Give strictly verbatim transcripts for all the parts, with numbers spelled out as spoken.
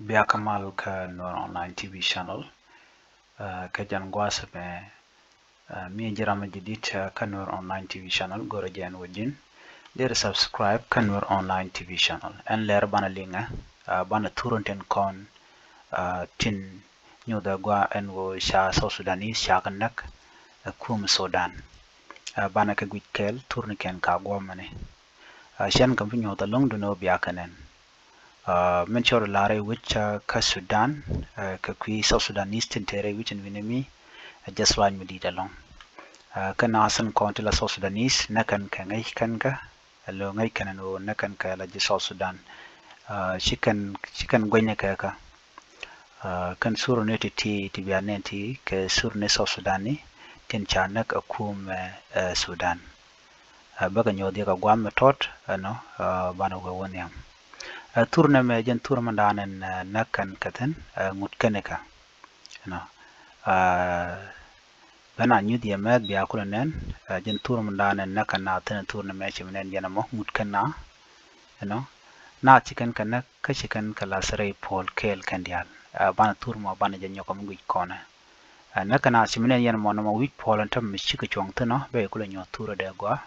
Bia kä mal kä Nuer Online T V channel. Kä jɛn gua̱a̱th ɛmɛ, mi ji̱ ram mi jadid kä Nuer Online T V channel, go̱rä jɛ ɛn wä ji̱n. Deri subscribe kä Nuer Online T V channel. Ɛn lɛr banɛ liŋɛ, banɛ thurä tin kɔn tin nyuthɛ gua ɛn wä ca South Sudanese ca kɛ näk ɛ kum Sudan. Banɛ kɛ guic kɛɛl thurni kɛn ka guɔmɛni. Cɛn kɛ mi nyuthɛ loŋ duni wä bia kɛ nɛn. Min cɔr larɛ wi̱c kä Sudan kɛ kui̱ South Sudanese tin te rɛy wi̱c in wi̱ni mi. Ɛ jɛth luac mi di̱i̱t ɛlɔ̱ŋ. Kä naath tin kɔn ti la South Sudanese näk kɛn kɛ ŋäc kɛn kä, ɛ lo̱ ŋäc kɛn ɛn ɣöö näk kɛn kɛ la ji̱ South Sudan. Ci kɛn, ci kɛn guɛnyɛ kɛ kä. Kɛn thurni ti ti ti bia nɛn ti kɛ thurni South Sudan ni tin ca näk ɛ kum ɛ Sudan. Bäkɛ nyuɔth yɛ kɛ guam mi tɔt ɛnɔ. Banɛ wee wä nhiam. Thur nɛmɛ jɛn thur mi da̱a̱n ɛn näk kɛn kɛ thi̱n ŋut kɛn ikɛ. Ɛnɔ. Bɛ na nyuth yɛ mɛth bia kulɛ nɛn. Jɛn thur mi da̱a̱n ɛn näk kɛn na thi̱n thur nɛmɛ ci mi nɛn jɛn ɛmɔ ŋut kɛn na. Ɛnɔ. Na ci kɛn kɛ näk kä ci kɛn kɛ lath rɛy puɔl kɛɛl kɛn diaal. Banɛ thur mɔ banɛ jɛ nyɔk kɛ mi guic kɔnɛ. Näk kɛn na ci mi nɛn yɛn mɔ nɔmɔ wi̱c puɔl ɛn tämɛ mi cikɛ cuɔ̱ŋ thi̱n ɔ bɛ kulɛ nyuɔth thurä dee gɔaa.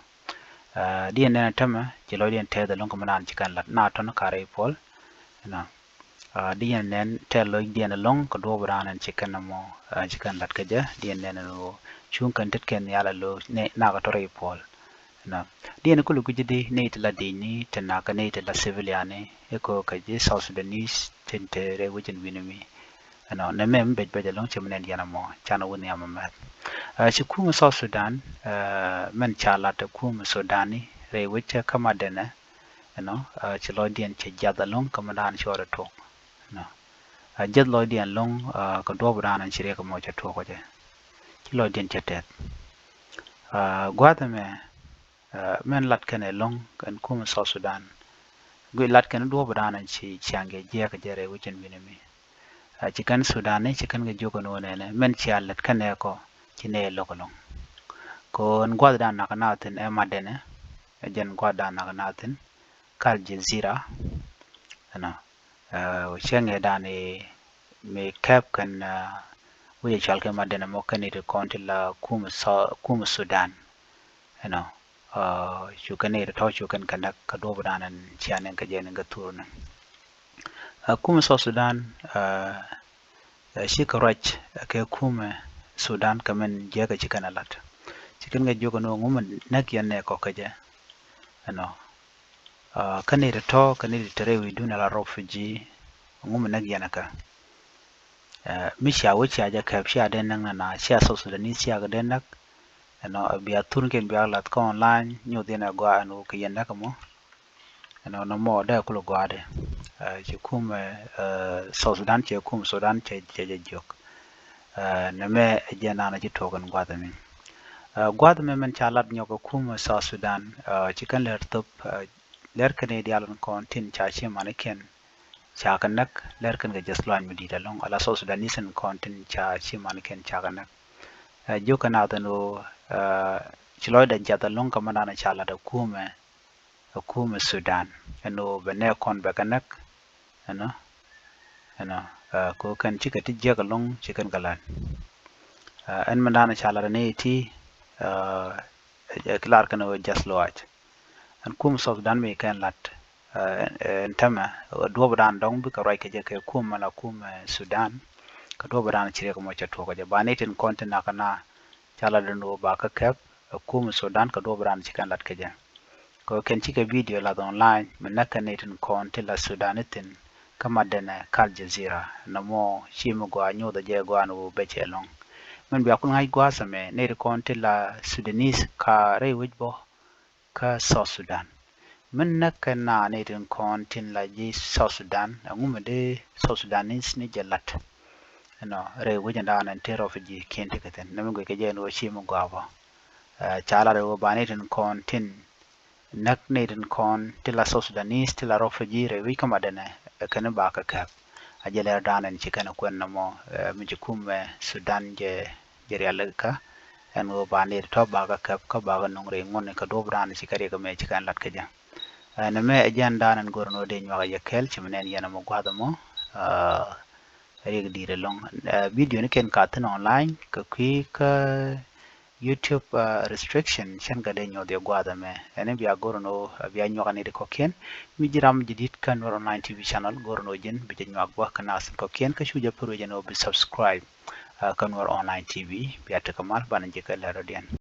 Diɛn nɛn ɛn tämɛ ci lɔcdiɛn tɛth ɛlɔ̱ŋ kɛ mi naan ci kɛn lat na tɔ̱n ka̱r rɛy puɔl. Ɛnɔ. Diɛn nɛn tɛth lɔcdiɛn ɛlɔ̱ŋ kɛ duɔ̱ɔ̱p raan ɛn ci kɛn ɛmɔ ci kɛn lat kɛ jɛ. Diɛn nɛn ɛn ɣöö cuŋ kɛn tet kɛn nhial ɛlɔ̱ŋ na kɛ tɔ̱ rɛy puɔl. Ɛnɔ. Diɛn kulɛ gui̱ci di nɛy ti la di̱cni ti nakä nɛy ti la civilian ni i̱ ko̱ kɛ ji̱ South Sudanese tin te rɛy wecin wi̱ni mi. Ɛnɔ, nɛmɛ mi bec bec ɛlɔ̱ŋ ci mi nɛn yɛn ɛmɔ canɛ wä nhiam ɛmɛth. Ci kum South Sudan mɛn ca lat ɛ kum Sudan ni rɛy wecä kä madɛnɛ. Ɛnɔ. Ci lɔcdiɛn cɛ jiath ɛlɔ̱ŋ kä mi daan cɔɔr ɛ tuɔk. Ɛnɔ. Jiath lɔcdiɛn ɛlɔ̱ŋ kɛ duɔ̱ɔ̱p daan ɛn ci riɛk ɛmɔ cɛ tuɔk ɔ jɛ. Ci lɔcdiɛn cɛ tɛth. Gua̱a̱th ɛmɛ mɛn lat kɛn ɛlɔ̱ŋ kɛn kum South Sudan. Guic lat kɛn duɔ̱ɔ̱p daan ɛn ci ciaŋ kɛ jiɛk kɛ jɛ rɛy wecin wi̱ni mi. Ci kɛn Sudan ni ci kɛn kɛ jiök ɛn ɣöö nɛnɛ mɛn cia lät kɛn ɛ kɔ ci nɛ lo̱k ɛlɔ̱ŋ. Kɛ ɣöö ɛn gua̱th daan nak na thi̱n ɛ madɛnɛ. Ɛ jɛn gua̱th daan nak na thi̱n kä Al Jazeera. Ɛnɔ. Cɛ ŋɛ daan i̱ mi kɛp kɛn wi̱cɛ cɔal kɛ madɛnɛ mɔ kɛn i̱ ti kɔn ti la kum Sudan. Ɛnɔ. Cu kɛn i̱ ti tɔ̱ cu kɛn kɛ näk kɛ duɔ̱ɔ̱p daan ɛn cia nɛn kɛ jɛ nɛn kɛ thurni. Kum South Sudan. Ci kɛ ruac kɛ kumɛ Sudan kɛ min jiäkä ci kɛn ɛ lat. Ci kɛn kɛ jiök ɛn ɣöö ŋu mi näk yɛn nɛ kɔk kɛ jɛ. Ɛnɔ. Kä nɛy ti tɔ̱ kä nɛy ti te rɛy wi̱i̱dun ala refugee ŋu mi näk yɛn ɛ kä. Mi cia wä cia jɛ kɛp cia dee näk nana cia South Sudanese cia kɛ dee näk. Ɛnɔ bia thurnikiɛn bia lath kä online nyuth yɛn ɛ gɔaa ɛn ɣöö kɛ yɛn näk ɛmɔ. Ɛnɔ nɔmɔ dee kulɛ gɔaa dee. Ci kum South Sudan cɛ kum Sudan cɛ jɛ jiök. Nɛmɛ ɛ jɛn naan ɛ ci tuɔɔk ɛn gua̱th ɛmɛ. Gua̱th ɛmɛ mɛn ca lat nyɔk ɛ kum South Sudan ci kɛn lɛr thop. Lɛr kɛn i̱ diaal ɛn kɔn tin ca ci manikiɛn ca kɛ näk lɛr kɛn kɛ jɛth luany mi di̱i̱t ɛlɔ̱ŋ ala South Sudanese ɛn kɔn tin ca ci manikiɛn ca kɛ näk. Jiök kɛ naath ɛn ɣöö ci lɔcdɛ jiath ɛlɔ̱ŋ kɛ mɛn naan ɛ ca lat ɛ kumɛ ɛ kumɛ Sudan ɛn ɣöö bɛ nɛ kɔn bɛ kɛ näk. Ɛnɔ. Ɛnɔ. Kɛ ɣöö kɛn cikɛ ti jiäk ɛlɔ̱ŋ ci kɛn kɛ la̱t. Ɛn mi da̱a̱n ca la̱t ɛn i̱ ti ɛ lar kɛn ɣöö jɛth luaac. Ɛn kumɛ South Sudan mi kɛn la̱t ɛn tämɛ duɔ̱ɔ̱p da̱a̱n dɔ̱ŋ bikɛ ruac kɛ jɛ kɛ kumɛ la kumɛ Sudan. Kɛ duɔ̱ɔ̱p da̱a̱n ci riɛk mɔ cɛ tuɔɔk kɛ jɛ ba ni tin kɔn ti nakä na ca la̱t ɛn ɣöö ba kä kɛp ɛ kumɛ Sudan kɛ duɔ̱ɔ̱p da̱a̱n ci kɛn la̱t kɛ jɛ. Kɛ kɛn cikɛ video lath online mi näk kɛ nɛy tin kɔn ti la Sudan ithin kä madɛnɛ kä Al Jazeera nɔmɔ ci mi gɔaa nyuuth jɛ gɔaa ni wä becɛ lɔŋ. Min bia kul ŋa̱c gua̱a̱th ɛmɛ nɛy tin kɔn ti la Sudanese ka rɛy wec bɔ kä South Sudan. Min näk kɛ na nɛy tin kɔn tin la ji̱ South Sudan ɛŋu mi dee South Sudanese ni jɛ lat. Ɛnɔ rɛy wec ɛn da̱a̱n ɛn ti refugee kiɛn ti kɛ thi̱n nɛ mi guic kɛ jɛ ɛn wä ci mi gɔaa bɔ. Ca lat ɛ wä ba nɛy tin kɔn tin näk nɛy tin kɔn ti la South Sudanese ti la refugee rɛy wi̱c kä madɛnɛ kɛn ba kɛ kɛp. A jɛ lɛr da̱a̱n ɛn ci kɛn kuɛn nɔmɔ mi ci kumɛ Sudan jɛ jɛ rial kä ɛn ɣöö ba nɛy ti tɔ̱ ba kɛ kɛp kä ba kɛ nuŋ rɛy ŋuɔ̱n kɛ duɔ̱ɔ̱p da̱a̱n ci kɛ riɛk mɛ ci kɛn lat kɛ jɛ. Ɛn mɛ ɛ jɛn da̱a̱n ɛn go̱r ɛn ɣöö dee nyuak a jɛ kɛɛl ci mi nɛn yɛn ɛmɔ gua̱th ɛmɔ. Riɛk di̱i̱t ɛlɔ̱ŋ. Video ni kɛn ka thi̱n online kɛ kui̱ kä YouTube restriction cɛn kɛ dee nyuɔth yɛ gua̱a̱th ɛmɛ. Ɛn bia go̱r ni ɣöö bia nyuak ni di kɔ̱kiɛn. Mi ji̱ ram jɛ di̱t kä Nuer Online T V channel, go̱r ni ɣöö ji̱n bi jɛ nyuak bä kä nath kɔ̱kiɛn, kä cu jɛ pär wecɛ ni ɣöö bi subscribe kä Nuer Online T V. Bia tekɛ mal, banɛ jɛ kɛ lɛr rɔ̱diɛn.